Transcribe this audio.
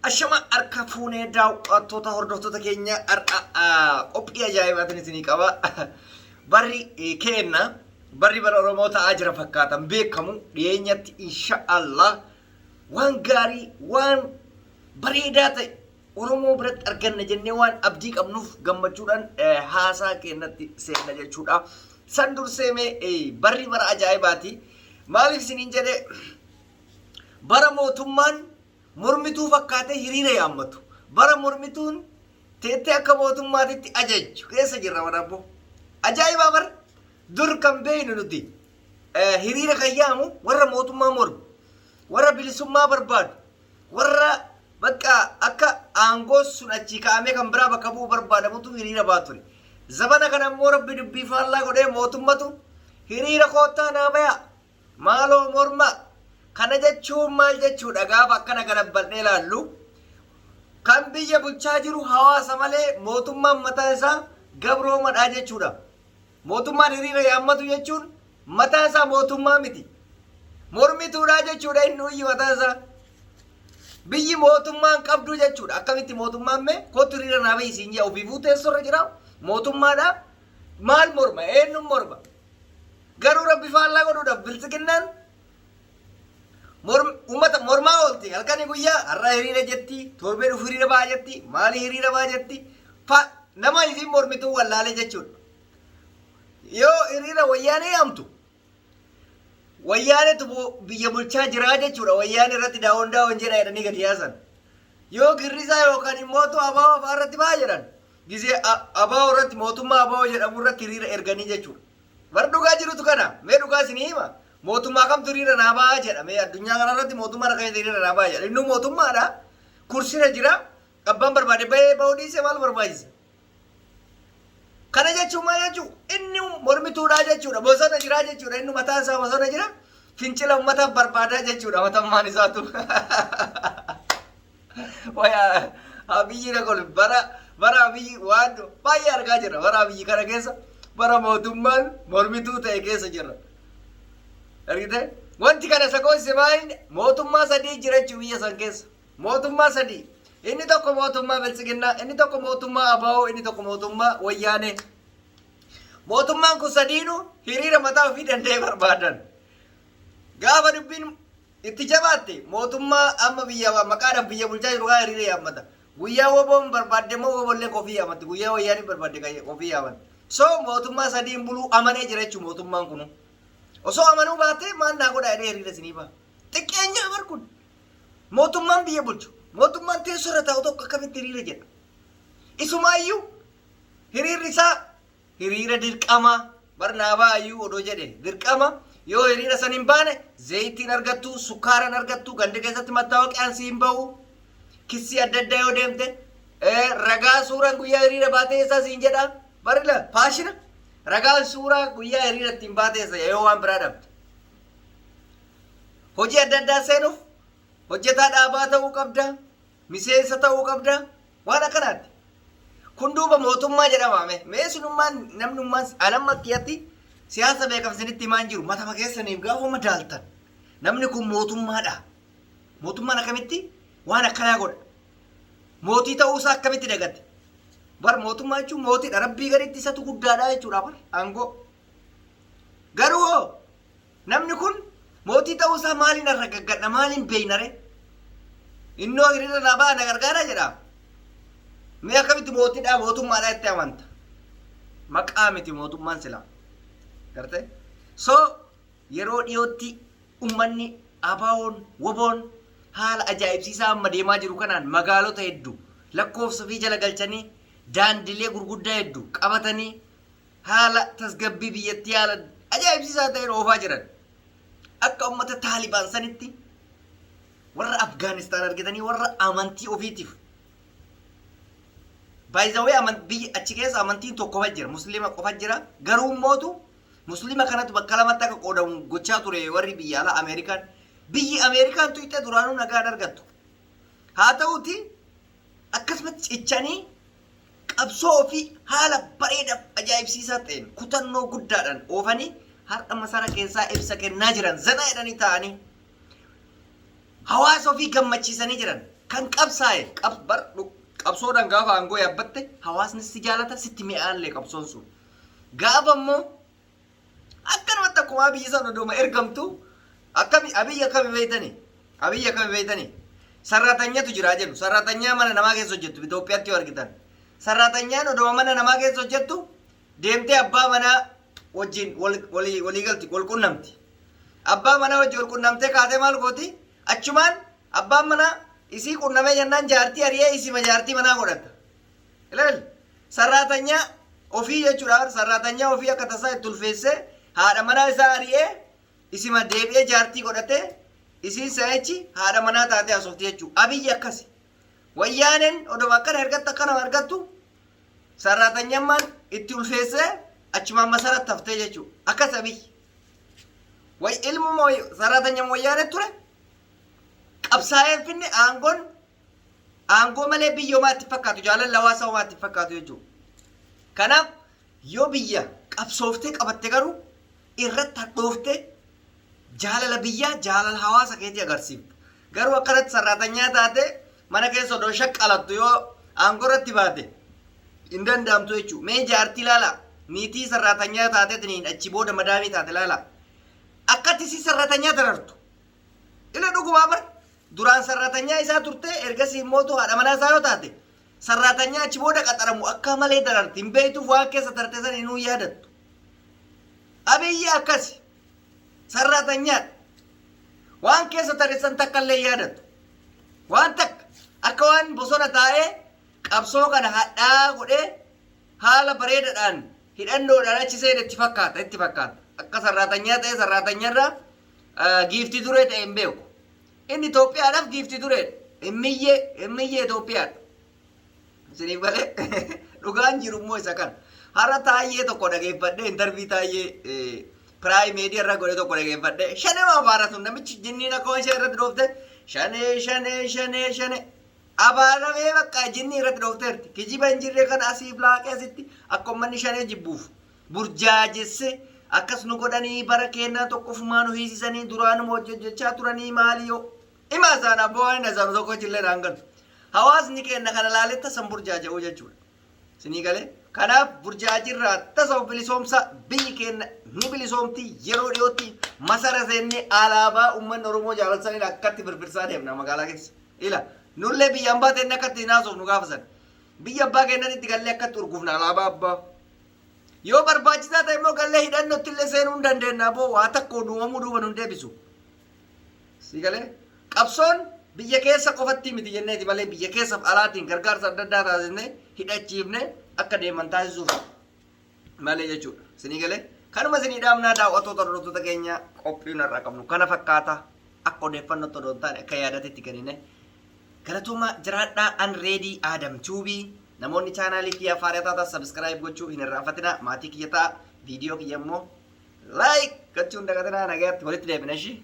Ashama harka fuunee daawwattoota hordoftoota keenya har'a qophii ajaa'ibaatiin isinii qaba. Barri keenna barri bara Oromoo ta'aa jira fakkaatan beekamu dhiyeenyatti insha Allah waan gaarii waan bareedaa ta'e Oromoo biratti arganna jennee waan abdii qabnuuf gammachuudhaan haasaa keenyatti seenna jechuudha. San dursee mee barri bara ajaa'ibaati. Maaliif isiniin jedhee bara mootummaan mormituu fakkaatee hiriira yaammatu. Bara mormituun teettee akka mootummaatitti ajajju keessa jirra waraabbo. Ajaa'ibaa bara dur kan beeknu nuti hiriira kan yaamu warra mootummaa mormu, warra bilisummaa barbaadu, warra bakka akka aangoo sun achii kaa'amee kan biraa bakka bu'u barbaadamutu hiriira baa ture. Zabana kana immoo rabbi dubbii faallaa godhee mootummatu hiriira koottaa naa bayaa Maaloo morma kana jechuun maal jechuudha gaafa akkana galabbadhee ilaallu kan biyya bulchaa jiru hawaasa malee mootummaan mataan isaa gabroomadha jechuudha. Mootummaan hiriira yaammatu jechuun mataan isaa mootummaa miti. Mormituudha jechuudha inni uyyi mataan isaa. Biyyi mootummaan qabdu jechuudha. Akkamitti mootummaan mee kootu hiriira naa bahi siin jedha ofiifuu teessoorra jira mootummaadha. Maal morma eenyuun morma? Garuu rabbi faallaa godhuudhaaf biltsiginnaan uummata mormaa oolti halkanii guyyaa har'a hiriira jetti torbee dhufu hiriira ba'a jetti maali hiriira ba'a jetti nama isiin mormituu wallaalee jechuudha. Yoo hiriira wayyaanee yaamtu wayyaanetu biyya bulchaa jiraa jechuudha wayyaanee irratti daawon daawon jedha jedhanii gadi yaasan. Yoo girrisaa yookaan immoo abaaboo fa'aa irratti ba'a jedhan Gizee ABO irratti mootummaa ABO jedhamu irratti hiriira erganii jechuudha. Bar dhugaa jirutu kana. Mee dhugaa isinii hima. Mootummaa kamtu hiriira naa ba'a jedha. Mee addunyaa kana irratti mootummaa kana hiriira naa ba'a jedha. Innuu mootummaadha. Kursira jira. Abbaan barbaade bahee bahuu dhiisee maal barbaachisa? Kana jechuun maal jechuu? Inni mormituudhaa jechuudha. Bosona jiraa jechuudha. Inni mataan isaa bosona jira. Fincila uummataaf barbaadaa jechuudha matammaan isaatu. Waya Abiyyi na kolu bara bara Abiyyi waan baay'ee argaa jirra bara Abiyyi kana keessa bara mootummaan mormituu ta'e keessa jirra. Argite? Wanti kana isa goosise maali? Mootummaa sadii jira jechuun biyya san keessa. Mootummaa sadii. Inni tokko mootummaa Biltsiginnaa, inni tokko mootummaa ABO, inni tokko mootummaa Wayyaanee. Mootummaan kun sadiinuu hiriira mataa ofii danda'ee barbaadan. Gaafa dubbiin Itti jabaatte mootummaa amma biyya maqaadhaaf biyya bulchaa jiru kaa hiriira yaammata. Guyyaa woboon barbaadde immoo wobollee kofii yaamatti. Guyyaa wayyaaniin barbaadde kofii yaamatti. So mootummaa sadiin buluu amanee jira jechuun mootummaan kunu. Osoo amanuu baatee maal naa godhaa jedhee hiriira isinii ba'a. Xiqqeenyaa bar kun. Mootummaan biyya bulchu. Mootummaan teessoo irra taa'u tokko akkamitti hiriira jedha. Isumaayyuu hiriirri isaa Hiriira dirqama bar naa ba'a iyyuu odoo jedhe dirqama yoo hiriira san hin baane zeeytiin argattu sukkaara hin argattu ganda keessatti mattaawaqiyaan si hin bahu kissii adda addaa yoo deemte ragaa suuraan guyyaa hiriira baatee eessaa siin jedha barila faashina ragaan suuraa guyyaa hiriira ittiin baatee eessa yoo waan biraa dhabde hojii adda addaa seenuuf hojjetaa dhaabaa ta'uu qabda Miseensa ta'uu qabda. Waan akkanaati. Kun duuba mootummaa jedhama mee. Mee isinummaan namnummaan anamma kiyyatti siyaasa beekaf isinitti himaan jiru matama keessaniif gaafa madaaltan. Namni kun mootummaadha. Mootummaan akkamitti waan akkanaa godha. Mootii ta'uu isaa akkamitti dagate. Bar mootummaa jechuun mootiidha. Rabbii gaditti isatu guddaadha jechuudha bar aangoo. Garuu hoo Namni kun mootii ta'uu isaa maaliin arragaggadha maaliin beeknare? Innoo hiriira naa ba'a na gargaara jedha. Mee akkamitti mootiidhaa mootummaadhaa itti amanta? Maqaa miti mootummaan silaa. Gartee? So yeroo dhiyootti ummanni ABO'n WBO'n haala ajaa'ibsiisaa amma deemaa jiru kanaan magaalota hedduu lakkoofsa fi jala galchanii daandilee gurguddaa hedduu qabatanii haala tasgabbii biyyattii haala ajaa'ibsiisaa ta'een oofaa jiran. Akka ummata Taalibaan sanitti warra Afgaanistaan argitanii warra amantii ofiitiif by the way biyya achi keessa amantiin tokko qofa jira musliima qofa jira garuu immootu musliima kanatu bakka lamatti akka qoodamu gochaa ture warri biyya alaa Ameerikaan biyyi Ameerikaan tuyxee duraanuu nagaan argattu haa ta'uti akkasumatti cichanii qabsoo ofii haala bareedaaf ajaa'ibsiisaa ta'een kutannoo guddaadhaan oofanii har'a masara keessaa ibsa kennaa jiran zanaa jedhanii taa'anii hawaasa ofii gammachiisanii jiran. Kan qabsaa'e bar qabsoodhaan gaafa aangoo yaabbatte hawaasni si jaalata, sitti mi'aallee qabsoon sun. Gaafa immoo akkanumatti akkuma Abiyyi san odooma ergamtu akkami Abiyyi akkami beeytani? Abiyyi akkami beeytani? Sarraatanyatu jira jedhu. Sarraatanyaa mana namaa keessa hojjettu Itoophiyaatti yoo argitan. Sarraatanyaan odooma mana namaa keessa hojjettu deemtee abbaa manaa wajjin walii galti, wal qunnamti. Abbaa manaa wajjin wal qunnamtee kaatee maal gooti? Achumaan abbaan manaa isii qunnamee jennaan jaartii ari'ee isima jaartii manaa godhata. Ilaali. Sarraatanyaa ofii jechuudha. Sarraatanyaa ofii akka tasaa itti ulfeessee haadha manaa isaa ari'ee isima deebi'ee jaartii godhatee isiin sa'ichi haadha manaa taatee haasofti jechuudha. Abiyyi akkasi. Wayyaaneen odoma akkana ergatta akkana argattu sarraatanyammaan itti ulfeessee achumaan masaratti haftee jechuudha. Akkas Abiyyi. Way ilmuma sarraatanyam wayyaanee ture qabsaa'ee finne aangoon aangoo malee biyya homaa itti fakkaatu, jaalalli hawaasa homaa itti fakkaatu jechuudha. Kanaaf yoo biyya qabsooftee qabatte garuu irratti hadhooftee jaalala biyyaa, jaalala hawaasa keetii agarsiifta. Garuu akkanatti sarraatanyaa taate mana keessa odoo shaqqalattu yoo aangoo irratti baate hin danda'amtu jechuudha. Mee jaartii ilaalaa, niitii sarraatanyaa taateetiin achi booda madaamii taate ilaalaa. Akkatti si sarraatanyaa darartu. Ila dhugumaa bar duraan sarraatanyaa isaa turte, ergasii immootu haadha manaa isaa yoo taate sarraatanyaa achi booda qaxaramu akka malee dararti, hin beektuuf waan keessa tarte san inuu yaadattu. Abiyyi akkasi sarraatanyaadha. Waan keessa tare san takka illee yaadattu. Waan takka akka waan bosona taa'ee qabsoo kana hadhaa godhee haala bareedaadhaan hidhannoodhaan achi seene itti fakkaata itti fakkaata. Akka sarraatanyaa ta'e sarraatanyarraa giiftii duree ta'e hin beeku. Inni Itoophiyaadhaaf giiftii dureedha. Himmiyyee himmiyyee Itoophiyaadha. Isiniif galee? Dhugaan jiru immoo isa kana. Har'a Taayyee tokko dhageeffadhee, interview Taayyee Prime Media irra godhe tokko dhageeffadhee, shanee abaaratu namichi jinniin akka waan ishee irratti dhoofte shanee shanee shanee shanee abaaramee bakka jinnii irratti dhoofteerti. Kijiba hin jirre kana asiif laaqee asitti akka uummanni shanee jibbuuf burjaajesse akkas nu godhanii, bara keenyaa tokkofumaa nu hiisisanii, duraanuma hojjechaa turanii maali yoo hima isaan abboo waan hin haasa'u tokko jillee naan galu. Hawaasni keenya kana laalee tasan burjaaja'uu jechuudha. Isinii galee? Kanaaf burjaajirraa tasa of bilisoomsa, biyyi keenya ni bilisoomti yeroo dhiyootti. Masara seennee alaabaa uummanni Oromoo jaalataniin akkatti firfirsaa deemna magaalaa keessa. Ila nullee biyya ambaa teenne akkatti hin haasofnu gaafa sana. Biyya abbaa keenyatti itti gallee akkatti urgufna alaabaa abbaa. Yoo barbaachisaa ta'e immoo gallee hidhannootti illee seenuu hin dandeenya, boo waa takka uumamuu duuba nu hin deebisu. Si galee? Qabsoon biyya keessa qofatti miti jenneeti malee biyya keessaaf alaatiin gargaarsa adda addaa taasisnee hidhachiifne akka deeman taasisuuf malee jechuudha. Isinii galee? Kanuma isinii dhaamnaa, daawwattoota hordoftoota keenya, qophii har'aa qabnu kana fakkaata, akka odeeffannootti odoo hin taane akka yaadatti itti kennine. Galatooma, jiraadhaa. An Reedii Aadam Tuubii. Namoonni chaanaalii kiyya haaraa taatan subscribe gochuu hin irraanfatinaa, maatii kiyya ta'a, viidiyoo kiyya immoo like gochuu hin dagatinaa. Nagaatti, walitti deebina ishii.